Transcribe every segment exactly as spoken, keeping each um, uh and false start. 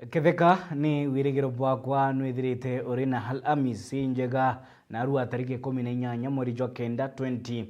Ketheka, ni wirigiro bwakwa nwithirite uri na Alhamisi injega, narua tariki ikumi na inyanya mweri jwa kenda twenty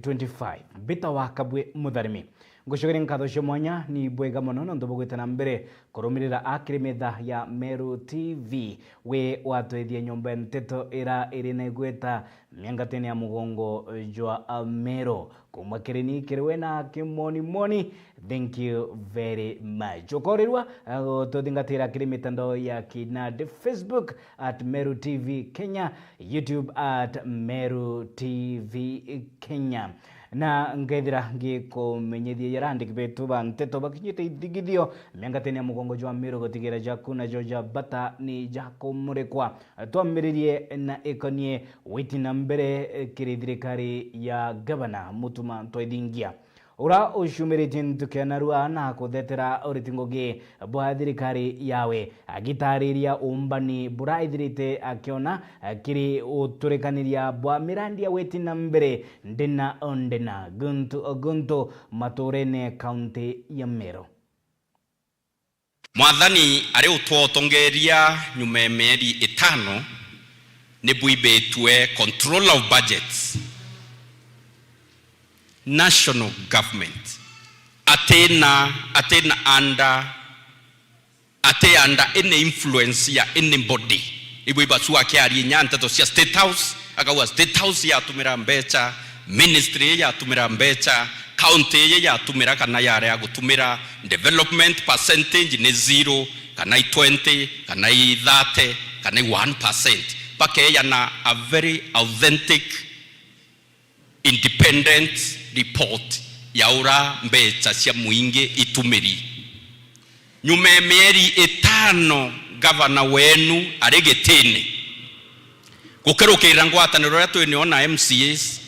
twenty-five. Mbita wa Kabwe Mutharimi. Ngucokeria nkatho cia mwanya, ni bwega mono nontu bugwita na mbere kurumirira akiri metha ya Meru T V. We watwethia nyomba ya nteto ira iri na igweta miangatene ya mugongo jwa Meru. Kuma kiri ni kiri we na kimoni moni, thank you very much. Ukorirua, uh, tuthingatira kiri mitandao ya kinandi, Facebook at Meru T V Kenya, YouTube at Meru T V Kenya. Na nkethira ngikumenyithia jaria andiki betu ba nteto bakinyite ithigithio miangatene ya mugongo jwa Meru gutigira jaku najo ja bata ni ja kumurikwa. Twambiririe na ikonie witi na mbere, eh, kiri thirikari ya Gavana Mutuma Ntwaithingia, ura uciumiritie ntuku ya narua na kuthetera uriti ngugi bwa thirikari yawe, agitariria uumbani buraithirite akiona, eh, kiri uturikaniria bwa mirandi ya witi na mbere ndina o ndina, guntu o guntu maturene kaunti ya Meru. Mwathani ari utwotongeria nyuma ya mieri itano, ni bwibitue control of budgets, national government, atina, atina under, ati under any influence ya anybody. Ibwe ibasu akiaria inya nteto cia State House, akauga State House yatumira mbecha, ministry yatumira mbecha, county iji yatumira kana yarea gutumira, development percentage ni zero, kana i twenty, kana i thirty, kana i one percent. Bakeyana a very authentic independent report ya ura mbecha cia muingi itumiri. Nyuma ya mieri itano gavana wenu ari gitini, gukirukirira ngwataniro iria twi nio na M C As,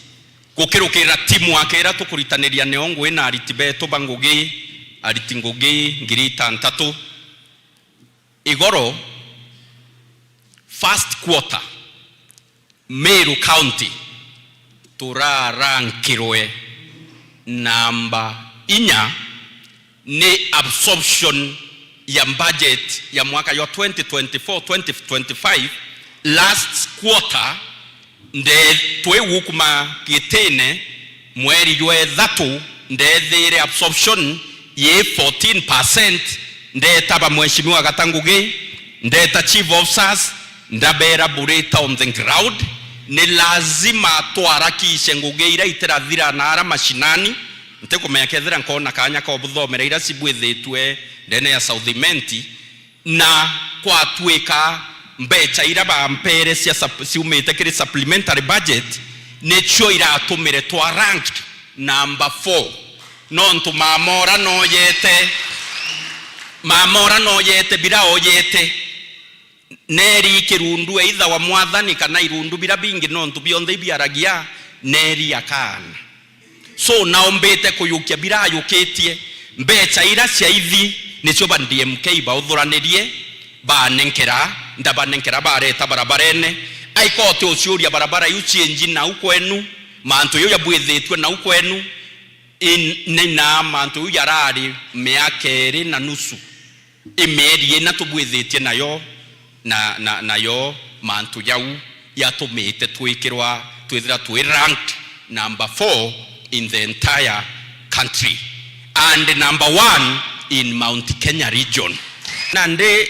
gukirukirira timu yake iria tukuritaniria nio ngugi na ariti betu ba ngugi, ariti ngugi ngiri itantatu, igoro, first quarter, Meru County turarankirwe namba inya ni absorption ya budget ya mwaka jwa twenty twenty-four, twenty twenty-five. Last quarter, nde twi gukuma gitine mweri jwa ithatu, ndethire absorption yi fourteen percent. Ndeta ba mheshimiwa Gata Ngugi, ndeta chief officers, ndabera burita on the ground, ni lazima twarakishe ngugi ira itirathira na ara mashinani. Ntikumenya kethira nkona kanya ka ubuthomera ira cibwithitue ndene ya South Imenti, na kwatwika mbecha ira bampere cia sup-, ciumite kiri supplementary budget, nicio iratumire twa ranked number four. Nontu mamora noyete, mamora noyete bira oyete. Neri kirundu either wa mwathani kana irundu bira bingi, nontu bionthe ibiaragia, neri akaana. So, naombite kuyukia birayukitie, mbecha ira ciaithi nicio ba D M K bauthuranirie, banenkera, ndabanenkera, bareta barabarene. Aikoti uciuria barabara iu cienji nau kwenu, mantu jau jabwithitue nau kwenu, in-, ni na mantu jau jarari miaka iri na nusu. I mieri ina tubwithitie nayo, na, na, nayo mantu jau jatumite twikirwa, twithira twi ranked number four in the entire country and number one in Mount Kenya region. Nandi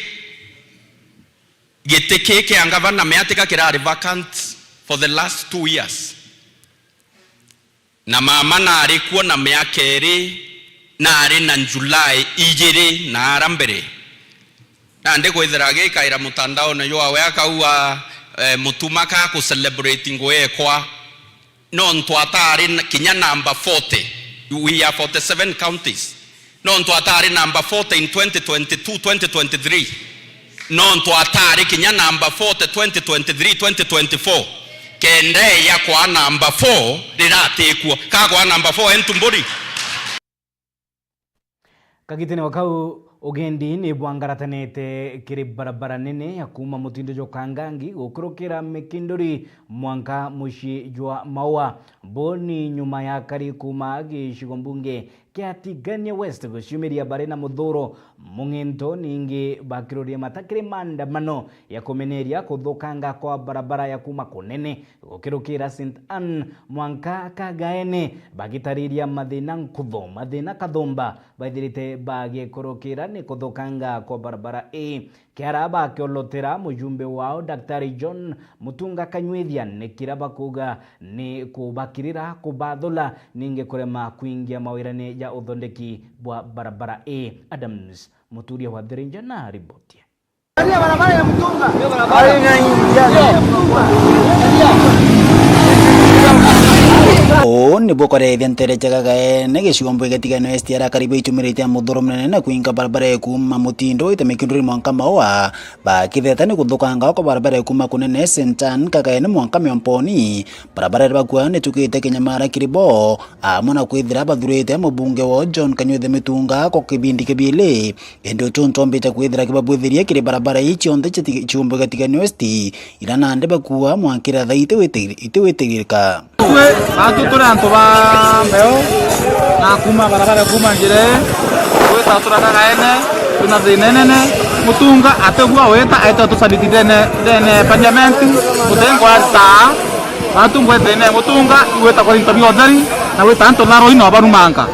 giti kii kia ngavana miatika kirari vacant for the last two years. Na mama nari kuo na miaka iri, nari na July ijiri na ara mbere. Nandi kwithira agikaira mutandaone jwawe akauga, eh, Mutuma ka ku celebrate ngugi ekwa. Nontu atari na, kinya number forty. We are forty-seven counties. Nontu atari number forty in twenty twenty-two, twenty twenty-three. Nontu atari kinya number forty, twenty twenty-three, twenty twenty-four. Kenda eya kwa number four riratikwo. Ka kwa number four entu mburi. Kagitene wa kau, ugendi ni bwangaratanite kiri barabara nene ya kuuma mutindo jwa Kangangi gukurukira Mikinduri mwanka mucii jwa Maua. Bo ni nyuma ya kari kuuma gicigo mbunge kia Tigania West guciumiria bari na muthuro mung'ento, ningi bakiruria mata kiri maandamano ya kumeneria kuthukanga kwa barabara ya kuma Kunene gukirukira Saint Anne mwanka Kagaene, bagitariria mathina nkuthu, mathina kathumba baithirite bagikurukira ni kuthukanga kwa barabara ii. Kiara bakiolotera mujumbe wao Daktari John Mutunga Kanyuithia, ni kira bakuuga ni kubakirira, kubathula, ningi kurema kwingia mawirane ja uthondeki bwa barabara ii. Adams Muturia wa Thirinja na riboti. Uu nibu kurethia ntere cia Kagaene giciombo gitiganwe S T R akari baichumirite muthuro munene na kwinga barabara ya kuuma Mutindo ite Mikinduri mwanka Maua, bakitheta ni kuthukanga kwa barabara ya kuuma Kunene Saint Anne Kagaene mwanka Miomponi. Barabara iria bakua nitukite kinyamara kiri bo, amwe na kwithira bathurite mubunge wao John Kanyuithe Mitunga kwa kibindi kibili. Indi uchu ntombite kwithira kibabwithirie kiri barabara ii cionthe cia Tig-, ciumbuga Tigania West, ira nandi bakua mwankira thaa iti witi-, iti witigirika. Twi, batu turi antu ba mbeu, na kuma barabara kuma njira ii, gwita turaka Gaene, twina thina inene. Mutunga atigua wita, aite tusaliti ndene, ndene parliament, guti ngwaritaa. Batu ngwete ine Mutunga, igwita kwa into bia utheri, na gwita antu tharo ino barumanga.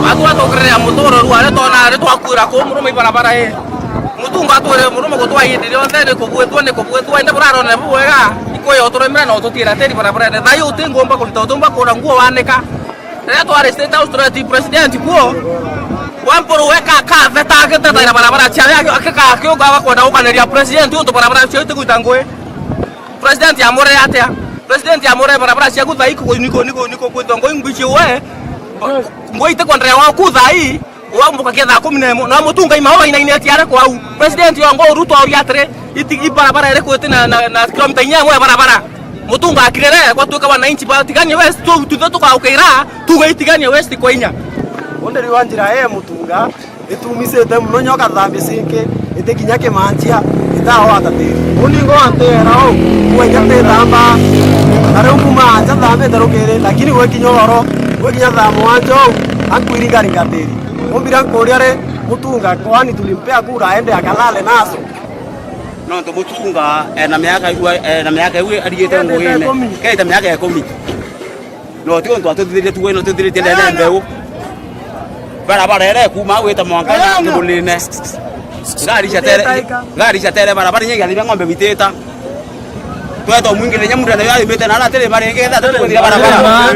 Batu atukirira muturo rware tona ari twakuira ku murume ibarabara ii. Mutunga atwire murume gutwa indi rionthe ni kubwitwa, ni kubwitwa, indi burarone bubwega, ikwe yo turemera no tutira teri barabara ine. Thayo utingomba kurita, utumba kura nguo wanika. Riria twari State House tureti president kuo, wampuru weka katheta agitetaira barabara ciawe, akiuga kwenda gukaniria president untu barabara ciao itigwita ngui. President amure atia? President amure barabara ciaku thaa ii ku-, niko, niko, niko kwithwa ngui ngwici we. Ngui itikwenderea gwaku thaa ii, wambukagia thaa kumi na imwe. Na Mutunga ima wainaine ati are kwau. President yo ngo Ruto auria atiri, iti, i barabara iriku iti na, na, na kilomita inya imwe ya barabara? Mutunga akirere, gwatuika wananchi ba Tigania West, tu, tuthe tukaukira, tuge Tigania West kwa inya. Undi riu njira e Mutunga, itumisite muno nyoka thambi cinki, iti kinya kimanjia, itawa atatiri. Uni ngo antera u, gwe kinya ti thamba, na riu kuma nja thambite rukiri, lakini gwe kinya oro, gwe kinya thaa mugwanja u, ankwiringaringatiri. Umbira nkuria ri, Mutunga kwani tulimpea kura aende akalale nazo? Nontu Mutunga ena miaka iu, ena miaka iu arigite nguine. Kete miaka ikumi. No ti untu atuthiritie tu, no tuthiritie ndene mbeu. Barabara ere kuma gwita mwanka na kimunine. Ngari cia tere, ngari cia tere barabara inya igathimia ng'ombe bitita. Tweta umwingire nyamura nayo aimite na aratiri maringi tha tukuthira barabara.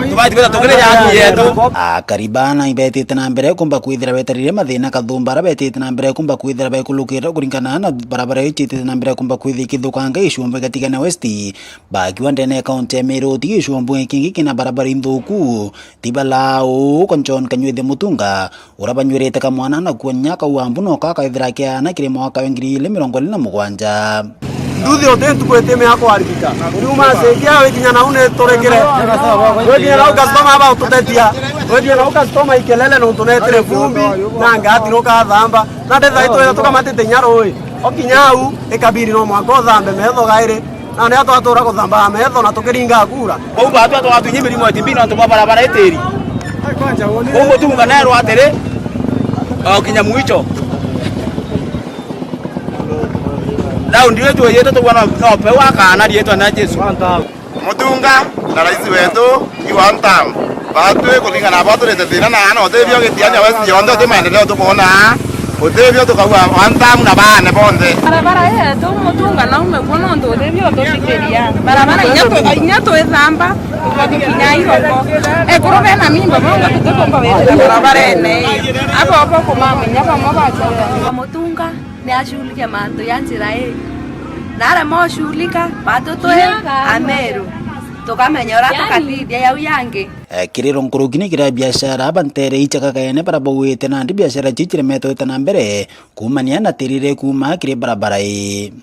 Tubaitwita tukiri ya yetu. Akari bana ibetite na mbere kumba kwithira betarire mathina kathumba ara betite na mbere kumba kwithira bekulukira kuringana na barabara icitite na mbere kumba kwithia ikithukanga icumba igatigana West. Bakiwa ndene ya kaunti ya Meru, ti gicumbu kingi kina barabara inthuku. Ti bala uu kwa John Kanyuithe Mutunga, ura banyuirite kamwana na kuonya kau ambu no kakaithira kiana kiri mwaka wa ngiri igiri mirongo iri na mugwanja. Nduthi uti ntuku iti mea kwaribika. Riu macenjia wikinya nau ni turekire. Wikinya nau customer aba ututetia. Wikinya nau customer ikelele nontu netire vumbi na ngati nukathamba. Na ndetha itwira tukamatite inya rui. Okinya au, ikabiri no mwanka uthambe metho gairi. Na ni atwatura kuthambaga metho na tukiringa kura. Kwou batwa twatuinye mirimo ya T B nontu bwa barabara itiri. Kwou Mutunga nerwa atiri, okinya mwicho. Raundi ii twiyite tugua no, no peu akana riitwa na Jesu. Mutunga na rais wetu i one term. Batwi kuringana na bo turite thina na ana utibio gitiania West yonthe uti maendeleo tukwona. Utibio tukauga one term na baane bonthe. Barabara yetu Mutunga naume kuo nontu utibio utucikiria. Barabara inya tu-, inya twithamba, tukagikinya iroko. Ekuru bena mimba, bauga tutikumba withira barabarene. Abo bo kumamenya bamwe bacoka. Mutunga ni ashughulike mantu ya njira ii. Na arema ushughulika, batu twi Ameru. Tukamenya uria tukathithia yau yangi. Eh, kiriro nkuruki ni kiria biashara bantere ichakagaene bara bauite nandi biashara chiu chiremetwe gwita na mbere kuumania na tirire kuuma kiri barabara ii.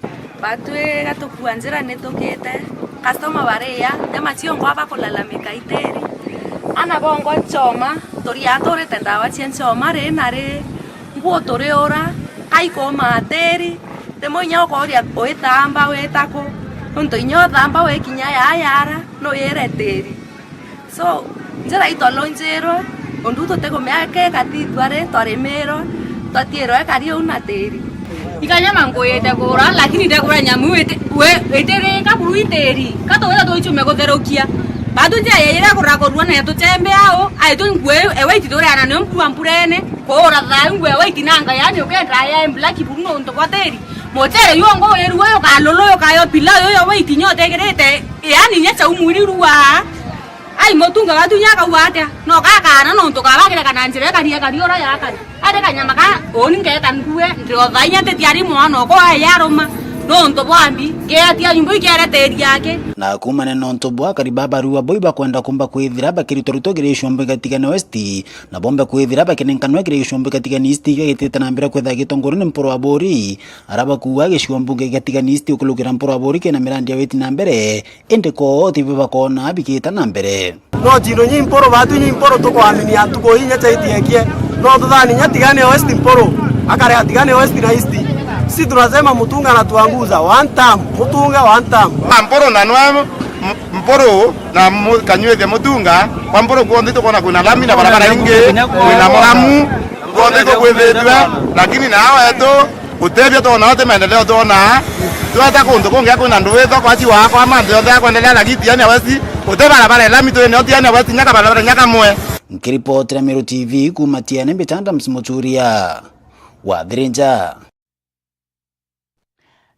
Batwi gatukua njira nitukite, customer baria, nyama ciongo bakulalamika itiri. Ana bongo nchoma, turia turite ndawa cia nchoma ri na ri, nguo turiura, kaikoma tiri, rimwe inya ukooria withamba wita ku, nontu inya uthamba wikinya yayara, nuyire tiri. So, Njira itolonjirwe, undu tutigumiake kathithua ri twarimirwe, twatiirwe kari uu na tiri. Ikanyama ngwite kura, lakini ndekura nyamu iti-, we-, itirika buru itiri. Ka tuwita twichume kutherukia. Batu njira yeyire kurakorua na tuchembe au, aitu ngwe ewe ititureana nio mbua mburene, kuura thayu ngwe ewe itinanga, yani ukenda ya black buru nontu bwa tiri. Muchere yuo ngo wirue ukalulu ukayo pilau yuyo we itinyo utegirite, yani nya chau mwiri rua. Ai, mutunga watu inya akauga atia? No gakana nontu kabagire kana njira ikari akari ura yakari. Ati kanyama ka, uni ngeta nkue, ndiotha inya ntiti ari mwana okwa yaruma. Nontu bwa mbi, ngeatia nyumba ikerete iri yake. Na kuumania nontu bwa akari babarua boi bakwenda kumba kwithira bakiritwarutwa kiri iciombo igatigane West, na bombe kwithira bakinenkanwa kiri iciombo igatigane East igagitite na mbere kwithira gitongorua ni Mpuru wa Buri, ara bakuuga gicigo mbunge igatigane East ukulukira Mpuru wa Buri kina mirandi ya witi na mbere, indi koo tibo bakoona bigita na mbere. No ciro nyi Mpuru batu nyi Mpuru tukwaminia ntuku inya chaitiekie. No tuthani nya tigane West Mpuru. Akare atigane West na East. Si tunasema Mutunga na Tuanguza. One term. Mutunga one term. Mpuru na nwe M-, Mpuru na mu-, Kanyuithia Mutunga. Kwa Mpuru kwonthe tukona kwina lami na barabara ingi. Kwina muramu. Kwonthe tukwithitwe. Lakini na awetu Utethia twona uti maendeleo twona. Tweta kuntu kungi kwina ndui thoko aci wakwa mantu yonthe akwendelea na giti yani awesi. Uti barabara ilami twine uti yani awesi nyaka barabara nyaka mwe. Nkiripotera Meru T V kuuma Tiene, mbita Adams Muturia wa Thirinja.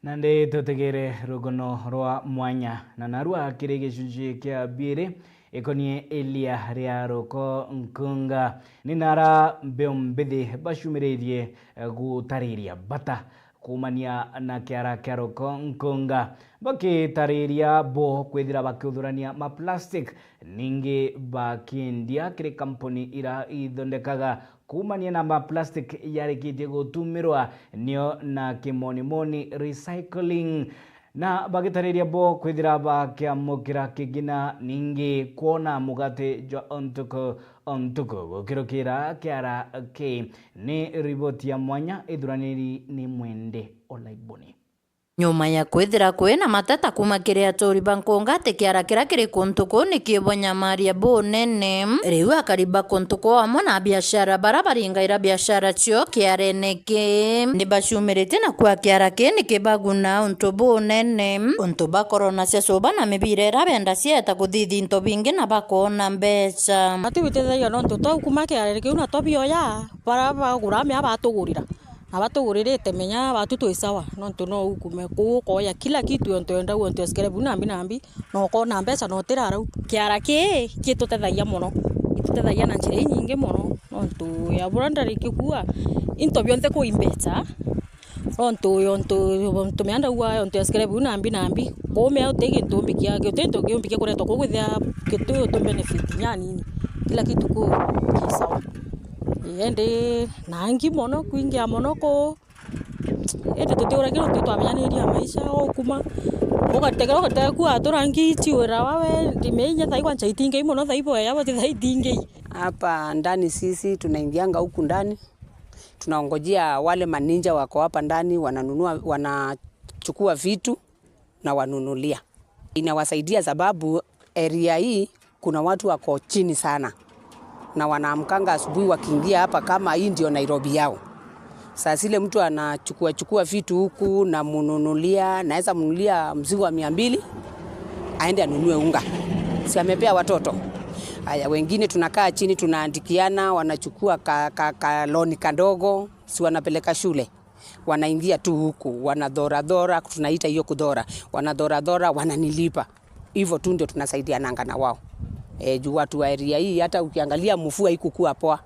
Nandi tutegere rugono rwa mwanya na narua kiri gicunci kia biiri. Ikonie iria ria ruko nkunga, ni nara mbeu mbithi bacumiririe, eh, gutariria bata kuumania na kiara kia ruko nkunga, bakitariria bo kwithira bakiuthurania ma plastic, ningi bakiendia kiri kampuni ira ithondekaga kuumania na ma plastic yarikitie gutumirwa, nio na kimonimoni recycling. Na bagitariria bo kwithira bakiamukira kigina, ningi kwona mugate jwa o ntuku o ntuku gukirukira kiara kii. Ni riboti ya mwanya ithuraniri ni Mwende Olaiboni. Nyuma ya kwithira kwina mateta kuuma kiri aturi ba nkunga ati kiara kiria kiri kuntu kuu ni kiibonyamaria bunene, riu akari ba kuntu kuu amwe na abiashara bara baringaira biashara cio kiarene kii ni bacumiritie na Kwa kiara kii ni kibaguna untu bunene, untu ba korona cia cuba na mibira ira benda cieta kuthithi into bingi na bakoona mbeca. Ati bitethagia nontu twaukuma kiarene kiu na twabioya, bara bagura mea batugurira, na batuguririte menya batu twi sawa, nontu no ukume kuu ukoya kila kitu, ontu wenda, ontu esikere bu nambi nambi, na ukoona mbeca na utirara u. Kiara kii gitutethagia mono, gitutethagia na njira inyingi mono, nontu ya bura ndarikikua into bionthe kuu i mbeca, nontu, ontu, ontu mea ndauga, ontu esikere bu nambi nambi, kuu mea uti gintu umbikia, uti gintu kiumbikia kuretwa kuu gwithia kitu utu benefit nya nini, kila kitu kuu ki sawa. Ii, indi na angi mono, kwingia mono kuu, indi tutiuragia nontu twamenyaniria maisha, ukuma, ugategera, ugategera ku atura ngi ciwira wawe, ndime inya thai kwancha itingei mono, thai boya bote thai itingei. Hapa ndani sisi tunaingianga huku ndani, tunaongojea wale maninja wako hapa ndani, wananunua, wanachukua vitu na wanunulia. Inawasaidia sababu area hii kuna watu wako chini sana, na wanaamkanga asubuhi wakiingia hapa kama hii ndio Nairobi yao. Saa zile mtu anachukua chukua vitu huku, namununulia, naweza mnunulia mzigo wa mia mbili, aende anunue unga. Si amepea watoto? Haya, wengine tunakaa chini, tunaandikiana, wanachukua ka, ka, ka loan kadogo, si wanapeleka shule. Wanaingia tu huku, wanadhoradhora, tunaita hiyo kudhora. Wanadhoradhora, wananilipa. Hivyo tu ndio tunasaidiananga na wao. E, juu watu wa area hii, hata ukiangalia mvua haikukua poa.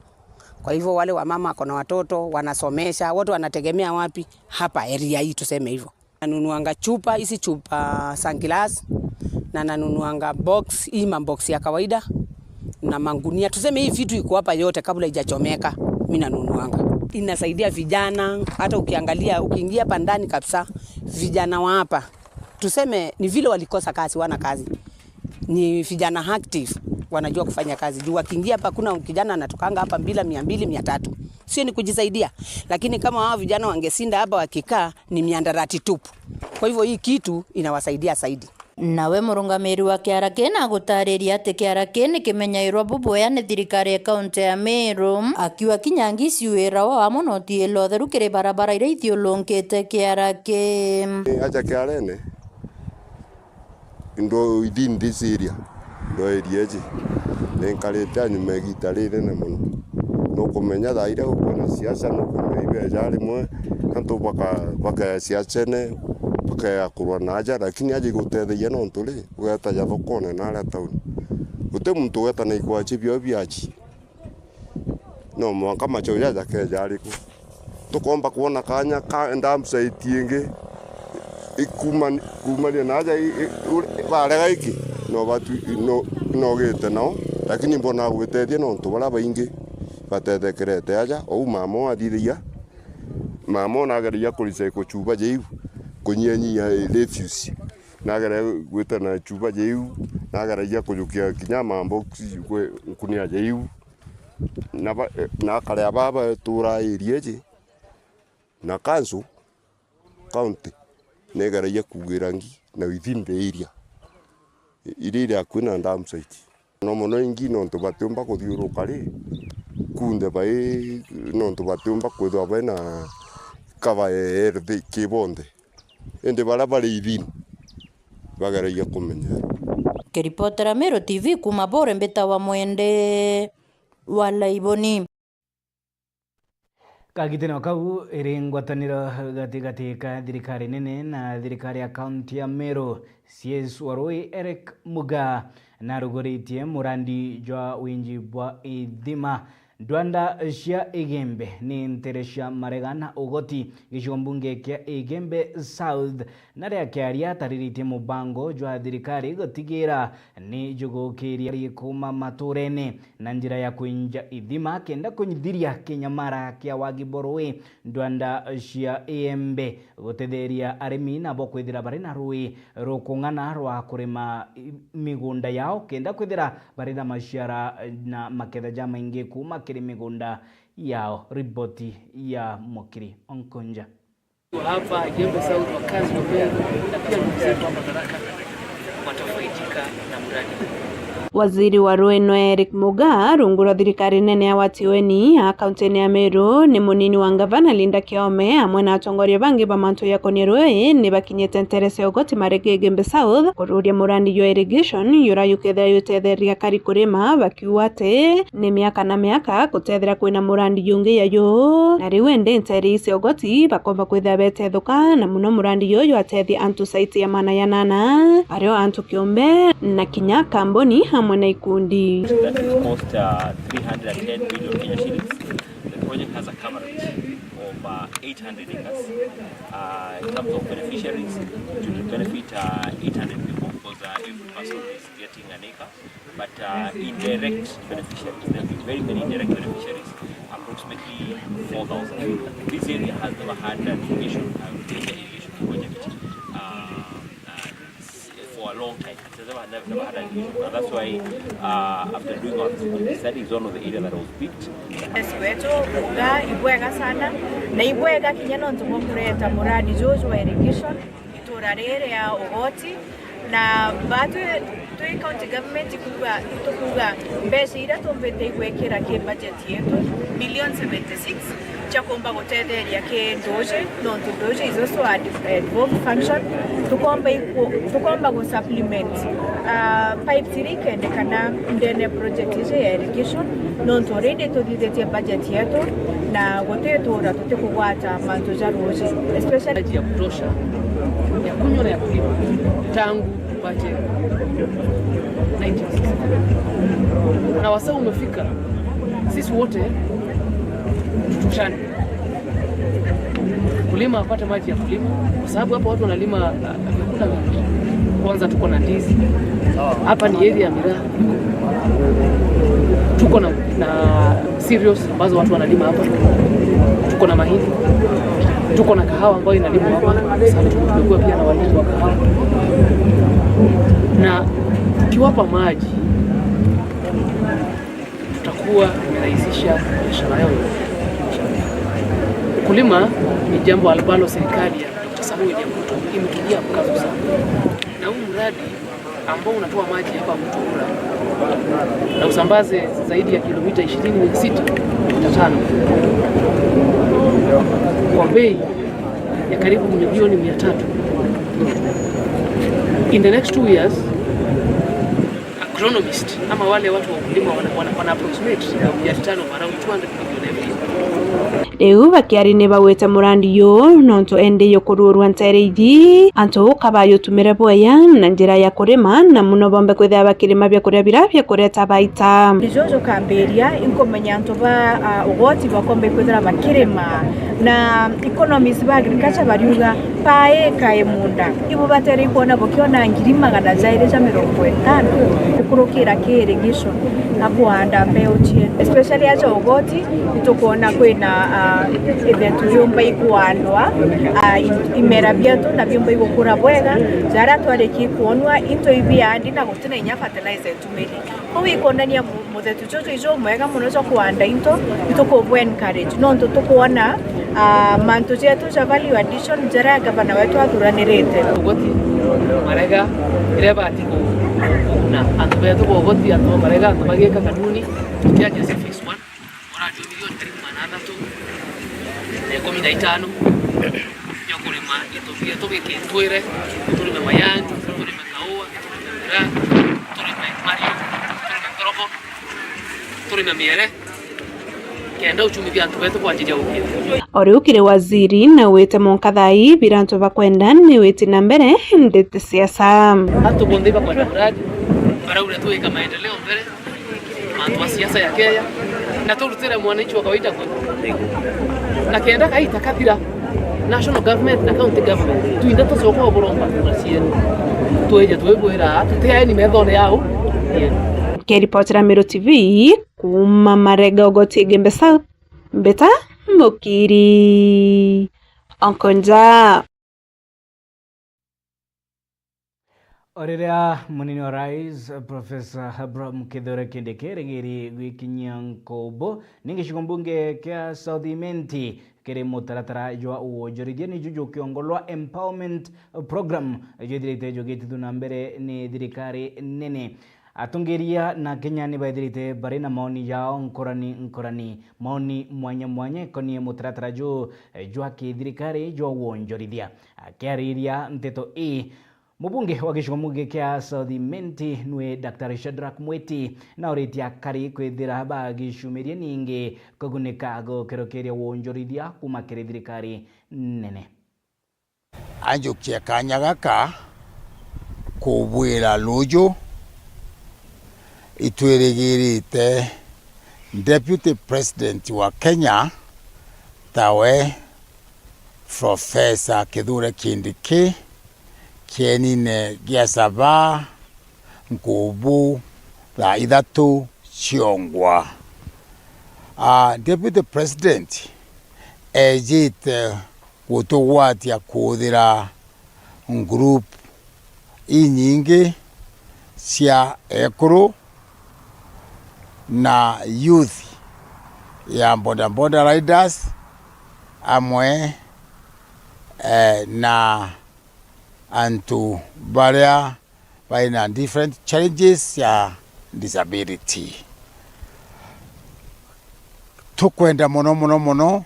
Kwa hivyo wale wamama wako na watoto, wanasomesha, wote wanategemea wapi? Hapa area hii, tuseme hivyo. Nanunuanga chupa, hizi chupa za glass, na nanunuanga box, hii mabox ya kawaida, na mangunia. Tuseme hii vitu iko hapa yote kabla haijachomeka, mi nanunuanga. Inasaidia vijana, hata ukiangalia, ukiingia hapa ndani kabisa, vijana wa hapa, tuseme ni vile walikosa kazi, wana kazi. Ni vijana active, wanajua kufanya kazi. Juu wakiingia hapa, kuna kijana anatokanga hapa bila mia mbili, mia tatu. Sio ni kujisaidia. Lakini kama hao vijana wangesinda hapa wakikaa, ni miandarati tupu. Kwa hivyo hii kitu inawasaidia zaidi. Nawe murungamiri wa kiara kii na gutariria ati kiara kii ni kimenyairwa bubwea ni thirikari ya kaunti ya Meru, akiuga kinya ngi ciuirawa wamo na utiila utheru kiri barabara iria ithiurungite kiara kii. Aja kiarene, ndo within this area, ndo area iji, ni nkarite anyuma igita rinene mono. Nukumenya thaa iria gukwina siasa, nukumenya ibeja rimwe, antu baka-, bakea siasene, bakea kurwa na aja, lakini aja igutetheia nontu ri, ugeta ja thokone na aria tauni. Guti muntu ugeta na ikwachi bio biachi. No mwanka macho jaja keja ariku. Tukomba kwona kanya ka dump site ingi ikuma-, kumania na aja i-, i-, uri-, barega iki, no batu-, no, no gite nao, lakini mbona gwitethia nontu baria baingi batethekerete aja. Ou mama athithagia, mama nageragia kurecycle chuba ja iu, kunyianyia refuse. Nageragia gwita na chuba ja iu, nageragia kujukia kinya mabox kwe-, nkunia ja iu. Na ba-, na akare aba batura area iji, na council, county, negeragia kugira ngi na within the area, iria iri akui na dump site. No mono ingi nontu batiumba kuthiuruka ri, kunthe bai, nontu batiumba kwithirwa bai na cover ya health ki bonthe. Indi baria bari within, bageragia kumenyerwa. Kiripotera Meru T V kuuma Bore, mbitawa Mwende wa Laiboni. Kagitene o kau iri ngwataniro gatigati ka thirikari nene na thirikari ya kaunti ya Meru, C S wa Rui Eric Mugaa naruguritie murandi jwa winji bwa ithima ndwanda cia Igembe ni ntere cia Marega na Ugoti, gicigo mbunge kia Igembe South. Nari akiaria atariritie mubango jwa thirikari gutigira ni jugukiria kuma maturene na njira ya kwinja ithima kenda kunyithiria kinyamara kia wagi bwa rui ndwanda cia Iembe, gutetheria arimi nabo kwithira bari na rui rukung'ana rwa kurima i-, migunda yao kenda kwithira bari na maciara na maketha jamaingi kuma kiri migunda yao. Riboti ya Mukiri Onkonja. Hapa Igembe South, wakazi wa Meru na pia ndugu zetu wa Madaraka watafaidika na mradi huu. Waziri wa rui nwe Eric Mugaa, rungu rwa thirikari nene ya Watiweni ya kaunti ya Meru, ni munini wa ngavana Linda Kiome, amwe na atongoria bangi ba mantu jakonie rui, ni bakinyite ntere cia Ugoti Marega Igembe South, kururia murandi jwa irrigation, jura jukethira jutetheria akari kurima, bakiuga ati, ni miaka na miaka gutethira kwina murandi jungi ya juu, na riu indi ntere ii cia Ugoti bakomba kwithira betethuka, na muno murandi juju jwatethia antu site ya maana ya nana, ario antu kiumbe na kinya kambuni amwe na ikundi. That is cost, uh, three hundred and ten million Kenya shillings. The project has a coverage of, uh, eight hundred acres. Uh, in terms of beneficiaries, it will benefit, uh, eight hundred people because, uh, every person is getting an acre. But, uh, indirect beneficiaries, there have been very many indirect beneficiaries, approximately four thousand. This area has never had an irrigation, a major irrigation project, uh, uh, for a long time. It has never, never, never had an irrigation. And that's why, uh, after doing our feasibility study, it's one of the areas that was picked. Yes, wetu, Mugaa, ibwega sana, na ibwega kinya nontu bwa kureta muradi juju wa irrigation itura riri ria Ugoti. Na ba twi, twi county government ikuuga, itukuuga mbeca iria tumbite igwikira ki budget yetu, million seventy-six, cia kumba gutetheria ki nduji, nontu nduji is also a de-, a devolved function. Tukomba iku-, tukomba gu supplement, ah, pipes iria ikendekana ndene ya project iji ya irrigation, nontu already tuthithitie budget yetu, na guti itura tutikugwata mantu ja ruji, especially maji ya kutosha ya kunywa na ya kulima tangu tupate nineteen sixty-five. Na wasaa umefika sisi wote tutushane, mkulima apate maji ya kulima, kwa sababu hapa watu wanalima, ah, vyakula vingi. Kwanza tuko na ndizi. Hapa ni area ya miraa. Tuko na, na cereals ambazo watu wanalima hapa. Tuko na mahindi. Tuko na kahawa ambayo inalimwa hapa. Sasa tumekuwa pia na walimu wa kahawa. Na tukiwapa maji, tutakuwa tumerahisisha biashara yao yote. Ukulima ni jambo ambalo serikali ya Doctor Samoei William Ruto imetilia mkazo sana. Na Huu mradi ambao unatoa maji hapa Mutura na usambaze zaidi ya kilomita ishirini na sita nukta tano kwa bei ya karibu milioni mia tatu. In the next two years, agronomist ama wale watu wa ukulima wana, wana, wana approximate a return of around two hundred million every year. Riu bakiari ni bagwite murandi uyu nontu endi yukururua ntere iji, antu kabayutumire bwega na njira ya kurima, na muno bombe kwithira bakirima biakuria bira biakureta baita. Ijo jukambiria inkumenya antu ba, ah, ugoti bakombe kwithira bakirima, na economists ba agriculture bariuga, pa eka e munda, ibo batere kwona bokiona ngiri magana jairi ja mirongo itano gukurukira ki irrigation na kuhanda mbeu cietu, especially aja ugoti, itukwona kwina, ah, ithetu biumba ikuandwa, ah, i-, imera bietu na biumba igukura bwega, jaria twariki kwonwa into ibiandi na gutina inya fertilizer itumiri. Kou ikwonania mu-, muthetu juju ijumwega mono jwa kuanda into, itukubu encourage, nontu tukwona, ah, mantu jetu ja value addition jaria gavana wetu athuranirite. Ugoti, Marega, iria ibati ku-, kuguna antu betu ba ugoti, antu ba Marega, antu bagika kanuni, tutianjia cia phase one, urajua milioni karibu magana athatu na ikumi na itano, ya kurima into bietu bikintwire, turime majani, turime kaua, turime miraa, turime mariu, turime ngorobo, turime miere, kenda uchumi bia antu betu bwanjiria gukira. O riu kiri waziri na wite monka thaa ii bira antu bakwenda ni witi na mbere ndete siasa. Antu bonthe bakwenda muradi, baraure tuika maendeleo mbere, mantu a siasa ya Kenya, na turutire mwananchi wa kawaida kwe. Na kenda kaita kathira, national government na county government, twinda tucoka oboromba kura cietu. Twija twibwira, tutiaeni methone yao. Nkiripotera Meru T V, kuuma Marega, Ugoti Igembe South, Mbeta Mukiri, Onkonja. O riria munini wa rais, Professor Abraham Kithure Kindiki, erigiri gwikinyia Nkobo, ni gicigo mbunge kia South Imenti, kiri mutaratara jwa wonjorithia niju jukiongolwa empowerment program, jwithirite jugitithua na mbere ni thirikari nene. Atongeria na Kenya ni baithirite bari na maoni jao nkurani nkurani, maoni mwanya mwanya ikonie mutaratara juu, eh, jwa kithirikari jwa wonjorithia. Akiariria nteto ii, mubunge wa gicigo mbunge kia South Imenti nwe Daktari Shadrack Mwiti, na uritie akari kwithira bagicumiria ningi kugunika gukerokeria wonjorithia kuma kiri thirikari nene. Anjukie kanya gaka kubwira ruuju itwirigirite Deputy President wa Kenya, tawe Professor Kithure Kindiki, kienine gia Sabaa, nkubu thaa ithatu ciongwa. Ah, Deputy President ejite gutugwatia kuuthira group inyingi cia ekuru na youth ya bodaboda riders amwe, eh, na antu baria baina different challenges cia disability. Tukwenda mono, mono, mono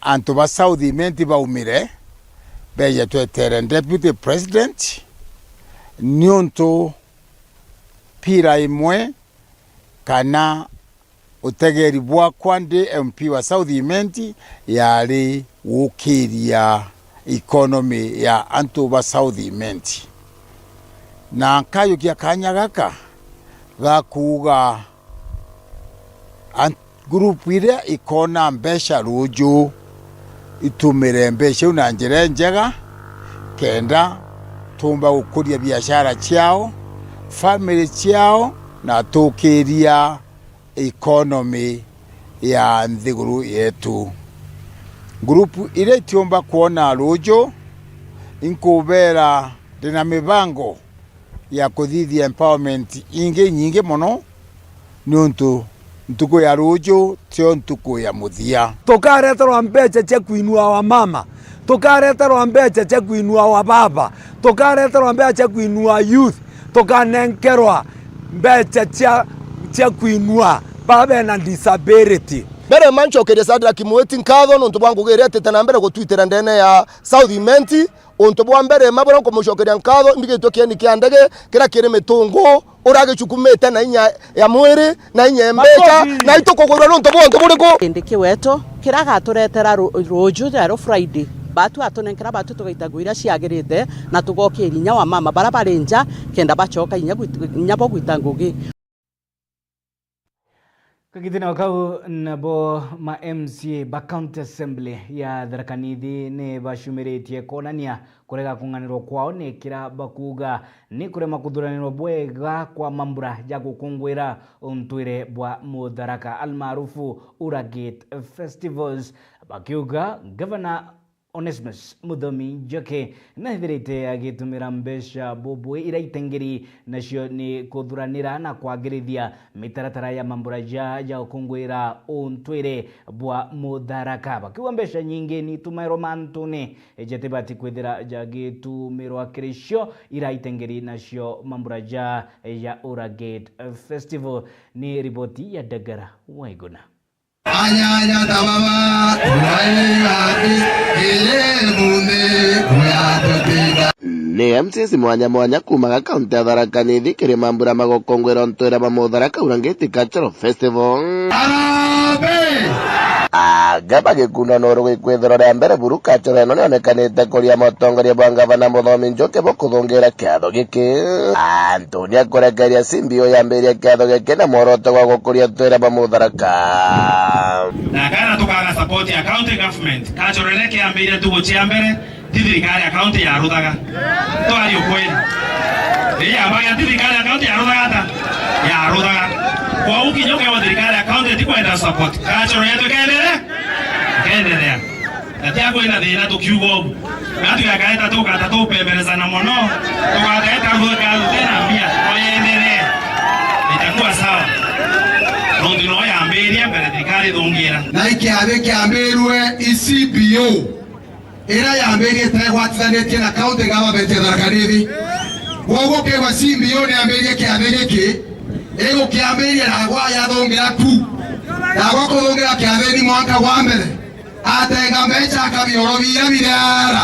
antu ba South Imenti baumire, beje twetere Deputy President, niuntu pira imwe kana utegeri bwakwa ndi M P wa South Imenti yari gukiria economy ya antu ba South Imenti. Na nkayukia kanya gaka ga kuuga an-, group iria ikona mbeca ruuju itumire mbeca iu na njira injega, kenda tuumba gukuria biashara ciao, family ciao, na tukiria economy ya nthiguru yetu. Group iria itiumba kwona ruuju, inkubera ndina mibango ya kuthithia empowerment ingi inyingi mono, niuntu ntuku ya ruuju tio ntuku ya muthia. Tukareterwa mbeca cia kuinua wamama, Tukareterwa mbeca cia kuinua wababa, tukareterwa mbeca cia kuinua youth, tukanenkerwa mbeca cia, cia kuinua baba bena disability. Mbere ma ncokerie Shadrack Mwiti nkatho nontu bwa ngugi iria etite na mbere gutwitira ndene ya South Imenti. Untu bwa mbere ma buria nkumucokeria nkatho, mbigitwe kieni kia ndege kiria kiri Mitungu, uria gicukumite na inya ya mwiri, na inya ya mbeca, Makofi. Na itukugwirwa ni untu bwa untu buriku? Indi kiwetu kiria gaturetera ru-, ruju ya ru Friday, batu atunenkera batu tugaita nguo iria ciagirite, na tugokiria inya wa mama baria bari nja, kenda bacoka inya gwit-, inya bo gwita ngugi. Kagitene o kau, nabo ma M C A ba County Assembly ya Tharaka Nithi ni bacumiritie kwonania kurega kung'anirwa kwao ni kira bakuuga ni kurema kuthuranirwa bwega kwa mambura ja gukungwira untwire bwa Mutharaka almaarufu Ura Gate Festivals, bakiuga Gavana Onesmus Muthomi Njoki nethirite agitumira mbeca bubui iria itengeri, nacio ni kuthuranira na kwagirithia mitaratara ya mambura ja, ja gukungwira untwire bwa Mutharaka. Bakiuga mbeca nyingi ni itumairwa mantune jatibati kwithira jagitumirwa kiri cio iria itengeri, nacio mambura ja, ja Ura Gate Festival. Ni riboti ya Dagara Waiguna. Anyanya ta baba, turai ati, ile munthi, kuya tutinda. Ni M C As mwanya mwanya kuumaga kaunti ya Tharaka Nithi kiri mambura ma gukungwira untwire bwa Mutharaka Ura Gate Cultural Festival. Harambee! Anga bagikunda nuru gikwithirwa ria mbere buru cultural ino nionekanite kuria mutongoria bwa ngavana Muthomi Njuki bukuthungira kiatho giki. Antu ni akurekeria C B O yambirie kiatho giki na mworoto gwa gukuria untwire bwa Mutharaka. Na kana tukaga support ya county government. Cultural iria kiambirie ntugu cia mbere, ti thirikari ya county yaruthaga. Twari ukweli. Ii, ambaga ti thirikari ya county yaruthaga ata? Yaruthaga. Kwou kinya ukewa thirikari ya county tikwenda support. Cultural yetu ikaendelea? Ikaendelea. Na tia kwina thina tukiuga ugu. Na tugakare ta tuka-, ta tupemberezana mono. Tugakare ta ruo ka rutena mbia. Oyendelee. Itakuwa sawa. Nontu no yambirie mbere thirikari ithungira. Na ikiathi kiambirwe i C B O iria yambirie itegwatithanitie na county government ya Tharaka Nithi. Kwoguo kegwa C B O ni yambirie kiathi giki, igukiambiria nagwa yathungira ku. Nagwa kuthungira kiathini mwanka gwa mbere. Atenga mbeca akabioro biria birara.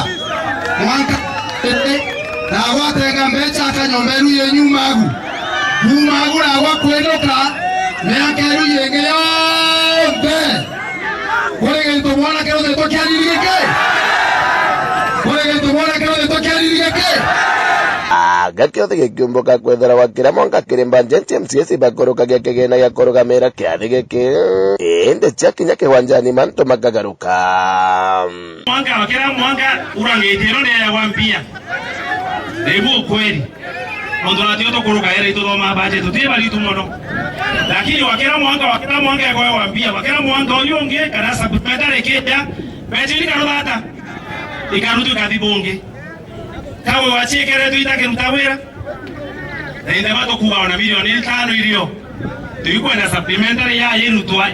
Mwanka, nagwa atenga mbeca akanyomba iru yenyu magu. Kuuma agu nagwa kwinuka, miaka iru yengi yonthe. Kuri gintu mwanake uthitwe kiariri giki? Kuri gintu mwanake uthitwe kiariri giki? Anga kiothe gikiumbuka kwethira gwa kiria mwanka kiri mbanjenti M C As bakurukagia kigina gia kurugamira kiathi giki. Indi ciakinya kiwanjani mantu makagaruka. Mwanka wa kira mwanka urangiti ino ni ya wa mbia. Ni bu ukweli. Nontu natio tukuruka ere ituthoma budget, tuti baritu mono. Lakini wa kira mwanka, wa kira mwanka ekoewa mbia, wa kira mwanka uyu ungi, kana supplementary ikija, mbeca ikaruthata, ikarutwa ikathi bungi. Kawe wacikeretwe itakiruta wira. Na inde batukuga ona milioni itano irio. Tuikwenda supplementary ya irutwa.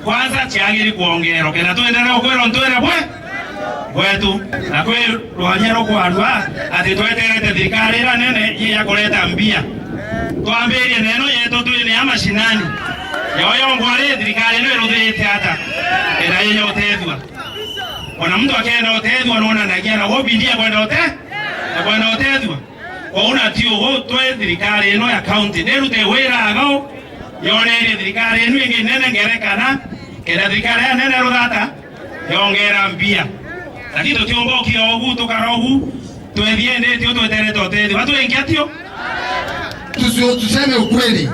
Kwanza ciagiri kwongerwa. Kenda tuendelee ukwirwa ntwire bwe? Bwetu. Na kwi rwanya rukwarua ati tweterete thirikari ira nene ye ya kureta mbia. Twambirie neno yetu twine ya mashinani. Yo yongwa ri thirikari ino iruthirite ata? Kenda ye ya utethua. Ona muntu akenda utethua nonanagia na wobindia kwenda ute-, na kwenda utethua. Kwou na ti ugu twi thirikari ino ya county. Nirute wira agao, yonerie thirikari ino ingi nene ngerekana, kenda thirikari ya nene ruthata, yongera mbia. Lakini tutiumba ukira ugu, tukara ugu, twethie ndi tio tweterete utethio. Batwingia tio? Tusi-, tuseme ukweli.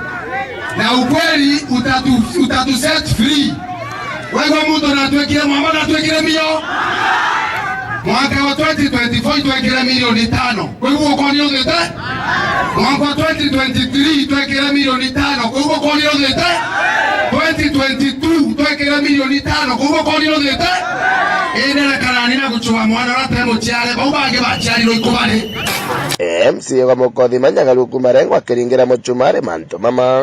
Na ukweli utatu-, utatu set free. Waigua muntu natwikire mwamba, natwikire mio. Mwaka wa twenty twenty-four twekire milioni tano. Kwa hivyo ukoria uthite? Mwaka wa twenty twenty-three twekire milioni tano. Kwa hivyo ukoria uthite? Twenty twenty-two twekire milioni tano. Kwa hivyo ukoria uthite? Indi rekanani na gucua mwana uria ate muciare, bau bangi baciarirwe ikubari. M C A wa Mukothima Nyagaruku Marengwa akiringira mucumari mantu mama.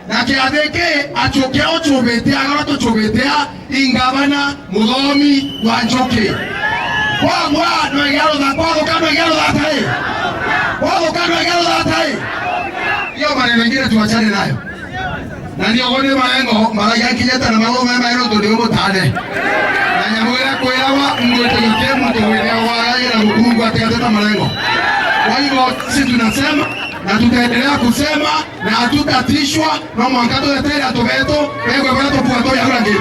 Na kiathi giki acukia ucumite agara tucumite a ingabana Muthomi wa Njuki. Kwagwa no igarutha, kwathuka no igarutha atai? Kwathuka no igarutha atai? Hiyo maneno mengine tuachane nayo. Na ndio gone marengo, maragia kinyeta na mago mema ero ndio mutane. Na nyamu ira kwirawa, mtu yote mtu wira wa na mkungu ati ateta marengo. Kwa hivyo sisi tunasema na tutaendelea kusema na hatutatishwa, no mwanka tutetere antu betu, begwe baria tukuga turi aura ngiti.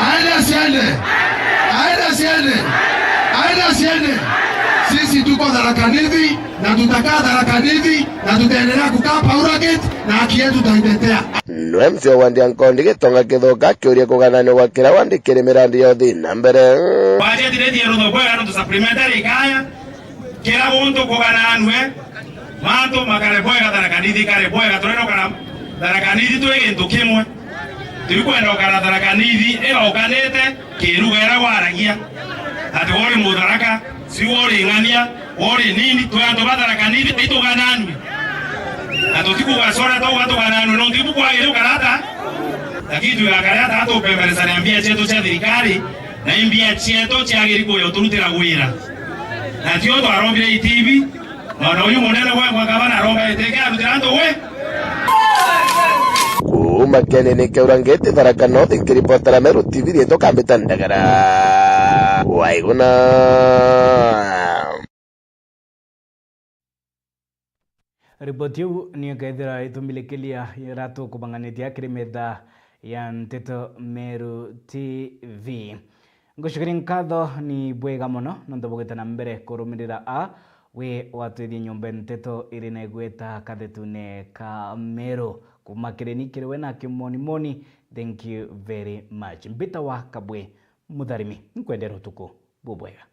Aende asiende. Aende asiende. Aende asiende. Sisi tuko Tharaka Nithi na tutakaa Tharaka Nithi na tutaendelea kukaa Paura Gate na haki yetu tutaitetea. Nwe mzee wa Ndiankondi Gitonga Kithuka akiuria kugananio gwa kira wandikire mirandi ya uthii na mbere. Bajeti ndio rutho bwega no tu supplementary kaya. Kira muntu kugananue, mantu makare bwega, Tharaka Nithi ikare bwega, turenda ukara Tharaka Nithi twi gintu kimwe. Turikwenda ukara Tharaka Nithi irokanite kiruga iria gwaragia. Ati wori Mutharaka, si wori ng'ania, wori nini, twi antu ba Tharaka Nithi itugananue. Na tutikuga sora tauga tugananue, nontu ibu kwagiri ukara ata? Lakini twigakare ata tupemberesania mbia cietu cia thirikari, na imbia cietu ciagiri kuja uturutira wira. Na tio twarombire i T V, mwana uyu munene gwekwa gavana aromba iteke arutira antu we. Kuuma Kieni ni Kiaura Ngiti, Tharaka North, nkiripotera Meru T V, riitwa Kambita Ndagara. Waiguna. Riboti iu niyo ikeethira itumilikiria iria tukubang'anitie kiri metha ya Nteto Meru T V. Ngucokeria nkatho ni bwega mono nontu bugwita na mbere kurumirira a wi watwithia nyomba ya nteto iri na igweta kathetune ka Meru. Kuuma kiri ni kiri we na kimonimoni, thank you very much. Mbita wa Kabwe Mutharimi, nkwendera utuku bubwega.